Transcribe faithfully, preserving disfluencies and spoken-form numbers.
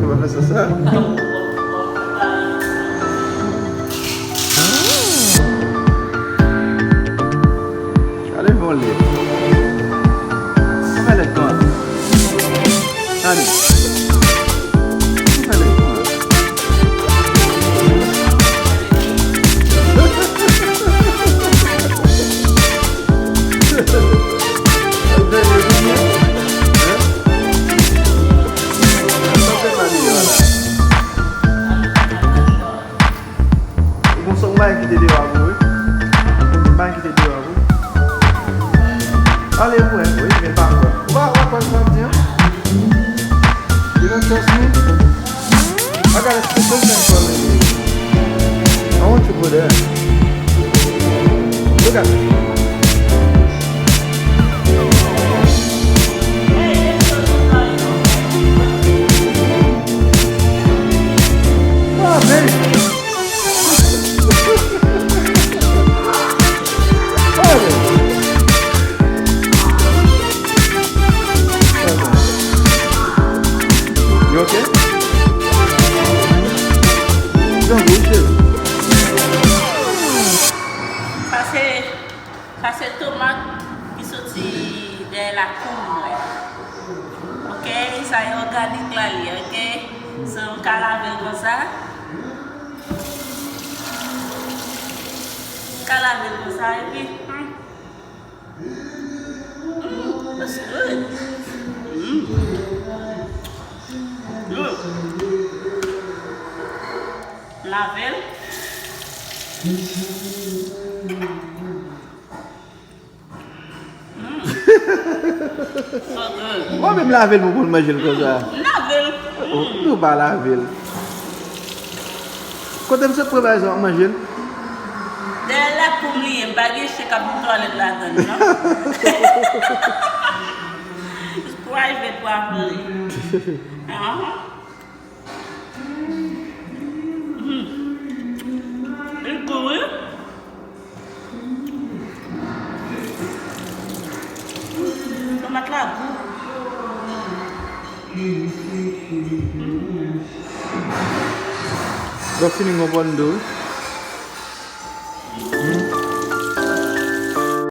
Kòman fè sa sa? Ale vole. Fè lè kòman? Ale. Fè lè kòman? Ou gon sòt bagay kite deyò a pou ou, wi. Bagay kite deyò a pou ou. Ale pou wè, wi, men pa kwè. Ou pa, ou pa kwè sa m ap di an? You don't trust me? I got a special thing for you. I want you over there. Look at me. Ah, baby. You okay? Don't bullshit. Sa se, sa se tomat ki soti dèyè lakou mwen. Ok, sa e òganik la li, ok? So, m ka lave l konsa. M ka lave l konsa, epi, hmm. Mm, that's good. Mm. Mm. Lave l. Mm. So good. Mwen menm lave l pou konn manje l konsa. Mm, lave l. Oh, mm. Nou pa lave l. Kote m sot pran bagay sa w ap manje l? Dèyè lakou m li ye, m pa gen chen k ap vin twalèt ladan l, non. It's private property. Ahan. Mm. Li gou, wi. Tomat la gou. Lè w fini gon pòn dlo, wi.